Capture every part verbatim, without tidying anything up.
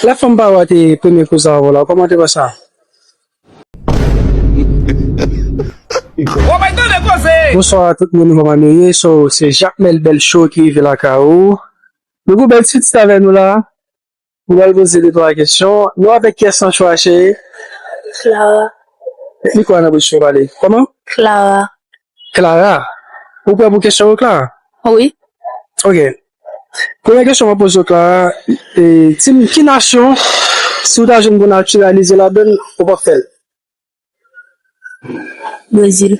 Lè fanm pa w a te premye koze avè w la, kòman w te wè sa? Bonswa a tout moun, kòman nou ye? So, se Jacmel Bèl Show ki rive lakay ou. Nou gen yon bèl ti pitit avè nou la. Nou pral poze de twa kesyon. Nou avèk kiyès nan cho a, cheri? Clara. Li kwa nan bouch ou pale? Kòman? Clara. Clara. Ou prè pou kesyon yo, Clara? Wi. Ok. Premye kesyon mwen poze w, Clara, e, di m ki nasyon, si w ta jwenn pou natiralize ladan l, ou p ap fè l? Brezil.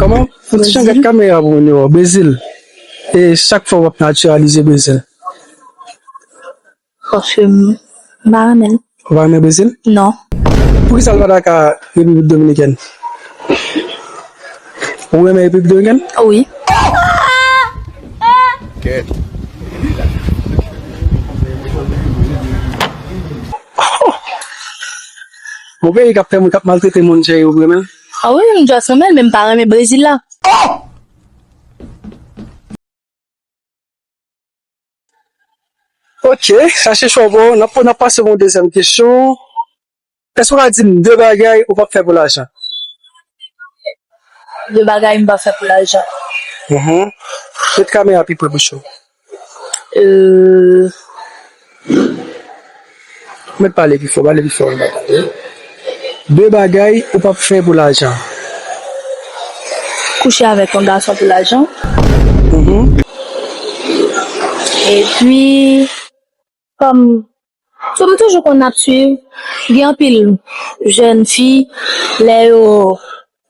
Kòman? Fò ti jan gad kamera pou moun yo wè w. Brezil. E chak fwa w ap natiralize Brezil. Paske m pa renmen l. Ou pa renmen Brezil? Non. Poukisa l pa ta ka Repiblik Dominikèn? Ou renmen Repiblik Dominikèn? Wi. Yon peyi k ap fè moun, k ap maltrete moun, cheri, ou renmen l? A wi, m just renmen l, men m pa renmen Brezil la. Ok, sa se chwa w. N ap, n ap pase pou yon dezyèm kesyon. Èske w ka di m de bagay ou p ap fè pou lajan? De bagay m p ap fè pou lajan. Mhm. Met kamera pi pre bouch ou. Euh, Mèt pale pi fò, pale pi fò. De bagay ou p ap fè pou lajan. Kouche avèk yon gason pou lajan. Mhm. Epi, kòm, sou m toujou konn ap swiv, gen anpil jèn fi, lè yo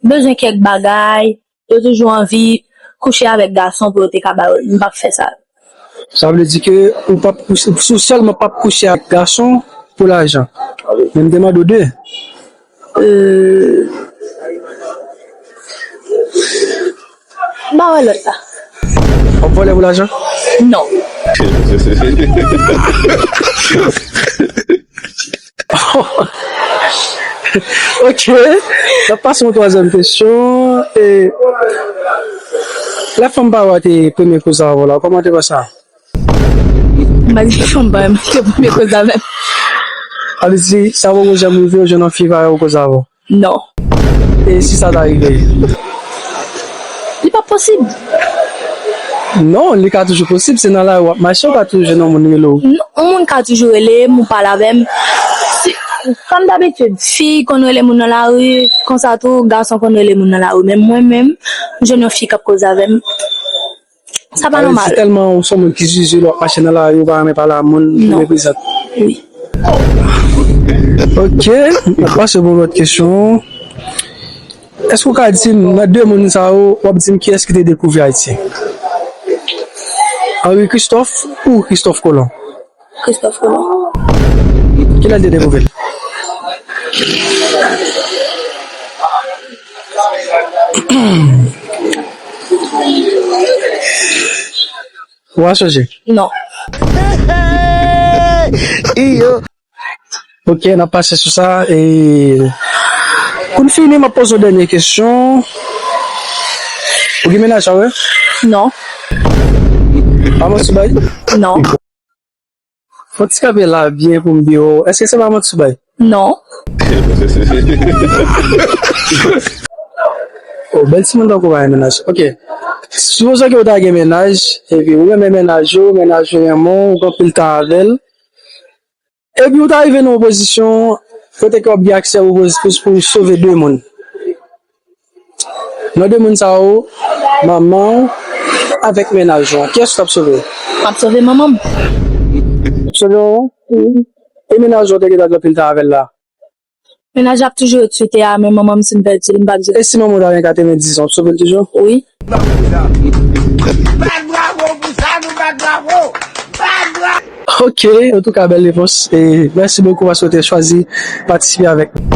bezwen kèk bagay, yo toujou anvi kouche avèk gason pou yo te ka ba yo l. M p ap fè sa. Sa vle di ke ou p ap kouche, si w sèlman p ap kouche ak gason pou lajan. Men m te mande w de. Euh, m pa wè lòt la. W ap vòlè pou lajan? Non. Ok. N ap pase yon twazyèm kesyon. E, lè fanm pa w a te premye koze avè w la, kòman w te wè sa? M pa di fanm pa m te premye koze avè m. Sa vle di, sa poko janm rive w jwenn yon fi pa yo koze avè w? Non. E si sa ta rive? Li pa posib. Non, li ka toujou posib. Se nan lari w ap mache, ou ka toujou jwenn yon moun rele w. Non, yon moun ka toujou rele m, ou pale avè m. Si, kòm dabitid, fi konn rele moun nan lari, konsa tou, gason konn rele moun nan lari. Men mwen menm, m jwenn yon fi k ap koze avè m. Sa pa nòmal. Sa vle di tèlman ou se yon moun ki zizi, lè w ap mache nan lari, ou pa renmen pale a moun, ou meprize. Wi. Ok, n ap pase pou lòt kesyon. Èske w ka di m, nan de moun sa yo, w ap di m kiyès ki te dekouvri Ayiti? Henri Christophe ou Christophe Colomb? Christophe Colomb. Kilè l te dekouvri l? Ou pa sonje? Non. Iyo. Ok, n ap pase sou sa. E, pou n fini, m ap poze w dènye kesyon. Ou gen mennaj, sa vre? Non. Pa manti bay? Non. Fò ti kanpe la byen pou m byen wè w. Èske se pa manti bay? Non. Oh, bèl timoun tankou w pa gen mennaj. Ok. Sipoze ke w ta gen mennaj, epi ou renmen mennaj ou, mennaj ou renmen w, ou gen anpil tan avè l. Epi ou ta rive nan yon pozisyon kote ke w ap gen aksè pou, pou, pou sove de moun. Nan de moun sa yo, manman w avèk mennaj ou an, kiyès ou t ap sove? M ap sove manman m. W ap sove manman w? Wi. E mennaj ou an te gentan gen anpil tan avè l la? Mennaj la ap toujou ret sou tè a, men manman m, si m pèdi l, m p ap di l. E si manman w ta gen katrevenndizan, w ap sove l toujou? Wi. Bat bravo pou sa, nou bat bravo! Bat bravo! Ok, antouka, bèl repons. E mèsi bokou paske w te chwazi patisipe avèk nou.